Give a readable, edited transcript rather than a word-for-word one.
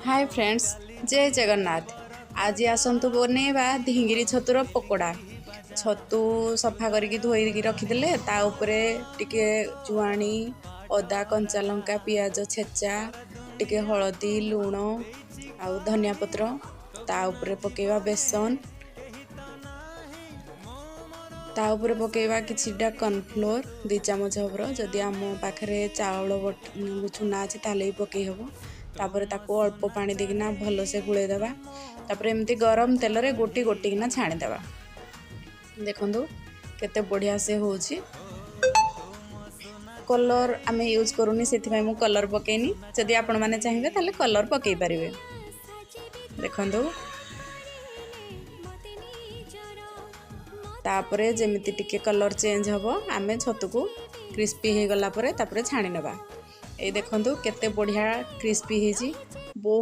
ହାଏ friends, ଜୟ ଜଗନ୍ନାଥ। ଆଜି ଆସନ୍ତୁ ବନେଇବା ଧିଙ୍ଗିରି ଛତୁର ପକୋଡ଼ା। ଛତୁ ସଫା କରିକି ଧୋଇକି ରଖିଦେଲେ, ତା ଉପରେ ଟିକେ ଜୁଆଣି, ଅଦା, କଞ୍ଚା ଲଙ୍କା, ପିଆଜ ଛେଚା, ଟିକେ ହଳଦୀ, ଲୁଣ ଆଉ ଧନିଆ ପତ୍ର। ତା ଉପରେ ପକାଇବା ବେସନ, ତା ଉପରେ ପକାଇବା କିଛିଟା କର୍ଣ୍ଣଫ୍ଲୋର୍, 2 ଚାମଚ ହବର। ଯଦି ଆମ ପାଖରେ ଚାଉଳ ଚୁନା ଅଛି, ତାହେଲେ ବି ପକାଇ ହେବ। ତାପରେ ତାକୁ ଅଳ୍ପ ପାଣି ଦେଇକିନା ଭଲସେ ଗୋଳେଇ ଦେବା। ତାପରେ ଏମିତି ଗରମ ତେଲରେ ଗୋଟି ଗୋଟିକିନା ଛାଣିଦେବା। ଦେଖନ୍ତୁ କେତେ ବଢ଼ିଆ ସେ ହେଉଛି। କଲର୍ ଆମେ ୟୁଜ୍ କରୁନି, ସେଥିପାଇଁ ମୁଁ କଲର୍ ପକାଇନି। ଯଦି ଆପଣମାନେ ଚାହିଁବେ, ତାହେଲେ କଲର୍ ପକାଇ ପାରିବେ। ଦେଖନ୍ତୁ, ତାପରେ ଯେମିତି ଟିକେ କଲର୍ ଚେଞ୍ଜ ହେବ, ଆମେ ଛତୁକୁ କ୍ରିସ୍ପି ହେଇଗଲା ପରେ ତାପରେ ଛାଣି ନେବା। ଏଇ ଦେଖନ୍ତୁ କେତେ ବଢ଼ିଆ କ୍ରିସ୍ପି ହେଇଛି। ବହୁତ